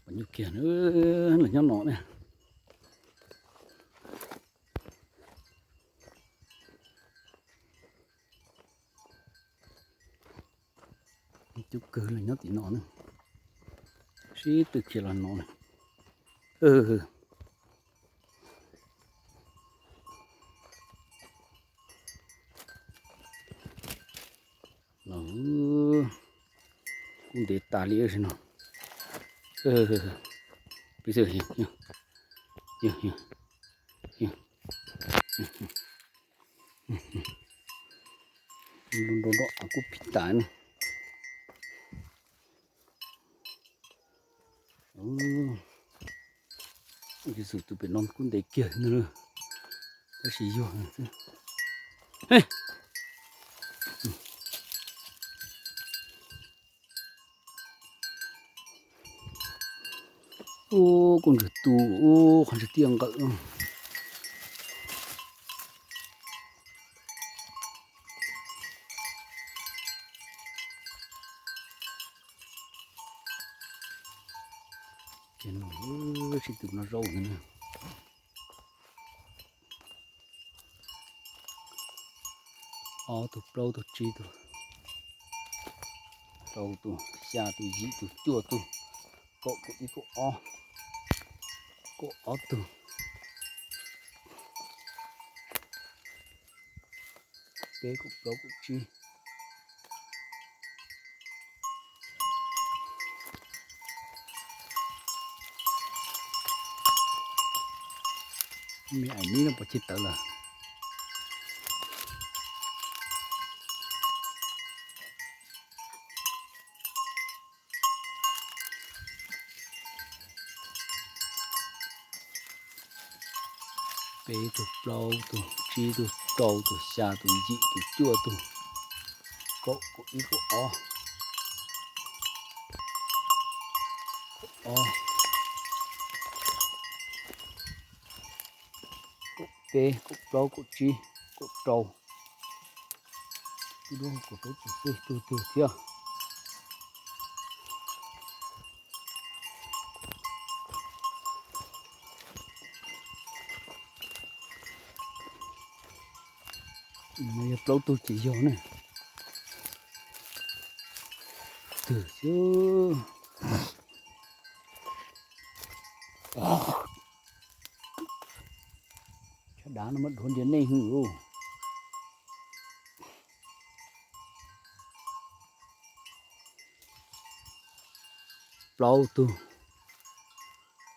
Qhov nyuj kiag na, los nyob no ne. Cub kawg los nyob tim no na. Sib tw khiav los no na. Los kub ntev tas li no. Peb xwb, nrau nrau kub phim tas na. Tus pem no kub ntev kiag no, tab sis yog xwb. Ub, koj ntswg tu, ub, qhov ntswg tiaj nqawm. Ces no, sib tw no zaub na. Ob tug, plaub tug, tsib tug, rau tug, xya tug, yim tug, cuaj tug, kaum, kaum ib, kaum ob, kaum ob tug, peb, kaum plaub, kaum tsib. Me aim nib no puas cig tawv lawm? Peb tug, plaub tug, tsib tug, rau tug, xya tug, yim tug, cuaj tug, kaum, kaum ib, kaum ob, kaum ob, kaum peb, kaum plaub, kaum tsib, kaum rau. Ib lub kaum rau txog xwb, tug tug thiab. No yog plaub tug ces yog ne. Twg xwb. Tshav dav no mas dhuav ntiag nej hwj. Plaub tug,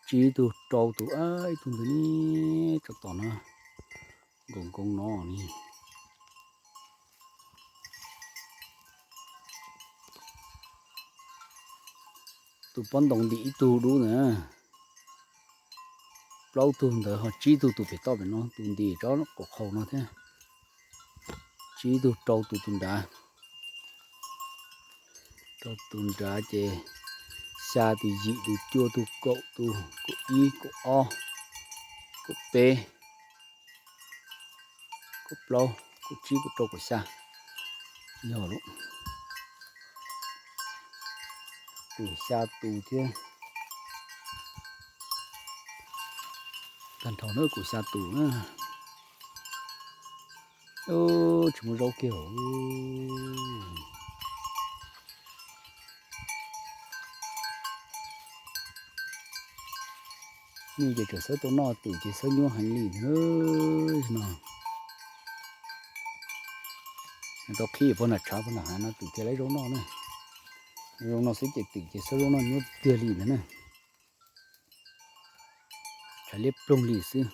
tsib tug, rau tug, ib tug ntawd ne, tso tom no, nkoos nkoos no ne. Tus pob ntoos ntim ib tug dub na. Plaub tug ntawd ho tsib tug tus pem toj pem no, tus ntim tsob qhuav qhaus no thiab. Tsib tug, rau tus tus nrad. Rau tus nrad ces xya tus, yim tus, cuaj tus, kaum tus, kaum ib, kaum ob, kaum peb, kaum plaub, kaum tsib, kaum rau, kaum xya. Yog lawm, kaum xya tus thiab. Tag nrho na kaum xya tus na. Tsis muaj zaub kiag. Nyuj ces tseem xawb tau noj, twm ces xawb nyuaj heev li no. Tau qhib puag nram tshav puag nram hav no twm thiaj lawv zaub noj na. Zaub noj xwb ces twm ces xawb zaub noj nyuaj tiag li ntawd na. Tshav liab ploog li xwb.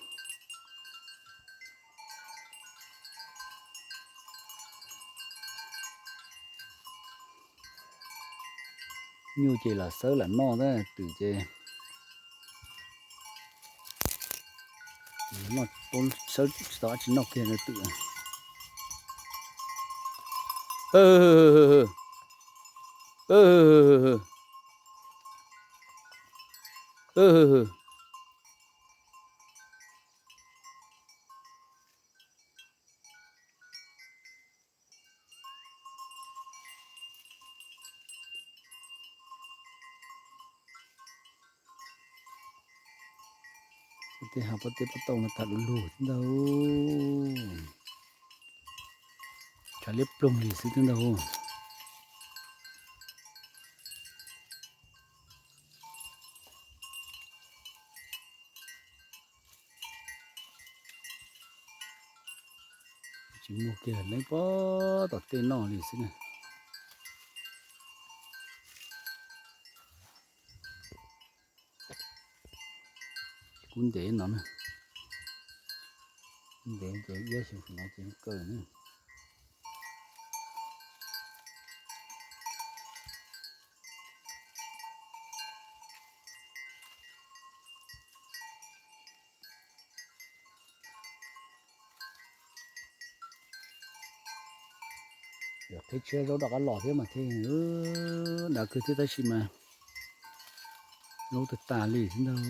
Nyuj ces lam xawb lam noj, twm ces noj, xawb tsis tau dab tsi noj kiag no twm. Tej hav pob teb pob tau no tag lug lug xwb ntag. Tshav liab ploog li xwb xwb ntag. Tsis muaj kiag, leej pob tom tej noj li xwb na. Kub ntev no na. Ntev ces iab xyoo no ces kaw na. Qhib tshiab zaub rov qab los thiab mas thiaj dav kawg thiab tab sis mas lub tag tas li xwb ntag.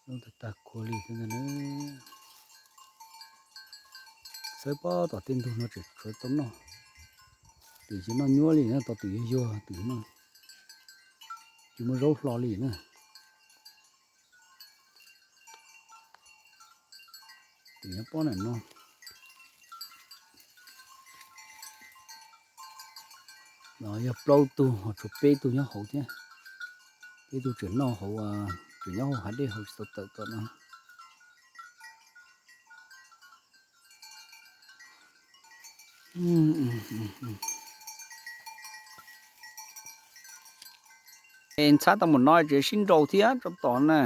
Lub tag tas kua li xwb ntag na. Xawb pob tom tej ntug no tseem tshuav tau noj. Twm tsis noj nyuaj li na, tau twm yuag yuag twm no tsis muaj zaub hlo li na. Twm nyob pob ntawm no. No yog plaub tug ho tshuav peb tug nyob hauv thiab. Peb tug tseem noj hauv, tseem nyob hauv hav dej hauv tsis tau tawm tom no. Es ntxhab tau mus no tseem sib nraus thiab tsob tom na.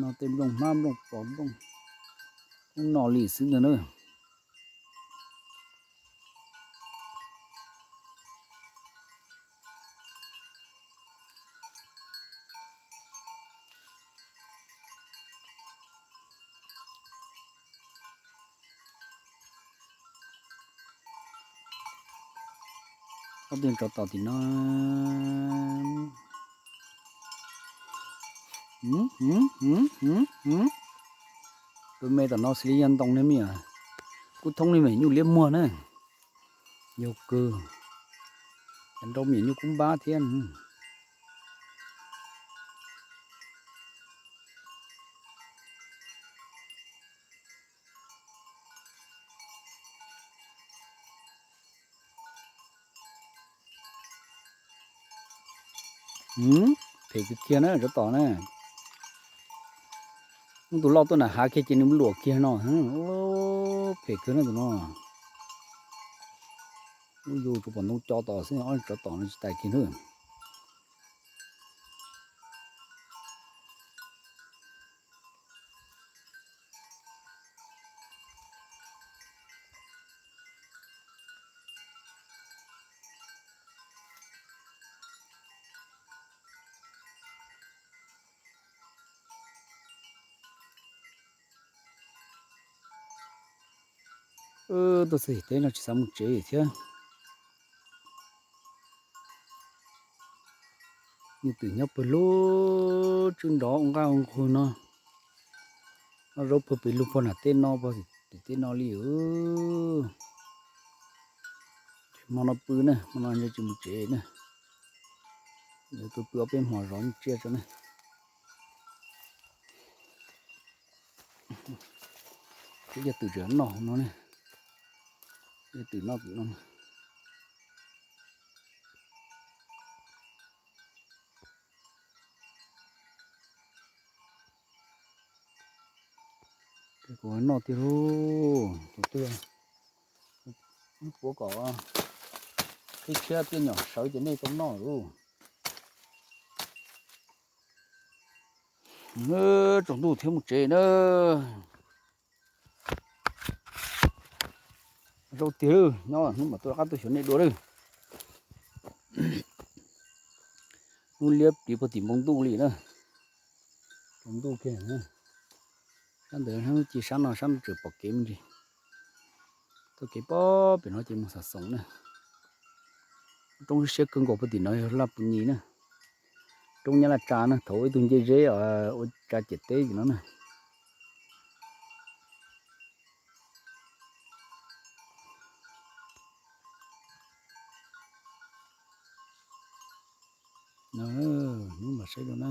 Noj tej nplooj hmab nplooj pos nplooj, ub no li xwb ntag na. Ob tug tsov tom tim no. Tus me tom no xws li yog ntoo ne me, kub thoob li me nyuj liab muag na. Yog kawg, cov nrau me nyuj kub npab thiab. Phem kawg kiag na tsov tom na. Muab tus loj tuaj nram hav kiag ces nws luam kiag no. Phem kawg na tus no. Lub yus tsuas pom ntoo co tom xwb, ob tsov tom no tsis tas kiag na. Tuaj txog teb no tsis xav mus tsev thiab. Nyuj twm nyob pawg lug tswb nrov ua nqaj ua nqug no. Noj zaub pawg pes lug pog nram tej no, pog tim tej no li. Hmo no pw na, hmo no tsis mus tsev na. Yuav tuaj pw ob peb hmo zov nyuj tsiaj tso na. Twb yog twm tseem noj no ne. Twm noj twm no. Kuv noj tiag lauj, tus twg puav kom qhib tshiab tiaj nyom sawv ces nej tau noj lauj. Tsaus ntuj thiab mus tsev na. Zaub tiag, nyob hnub mam tuaj rov qab tuaj xyuas nej dua lawm. Hnub liab pliv puag tim npoo ntuj li na. Npoo ntuj kiag. Sab ntawd ci sab no, sab no tseem pom kev me ntsis. Tuaj kev pob pem no ces mus xav xoom na. Roob siab kawg nkaus puag tim no yog Laj Pus Nyis na. roob Nyab Laj tsa na, thaum ib tug ncej zeb ua tsa ciam teb no na. No, hnub mam saib dua na.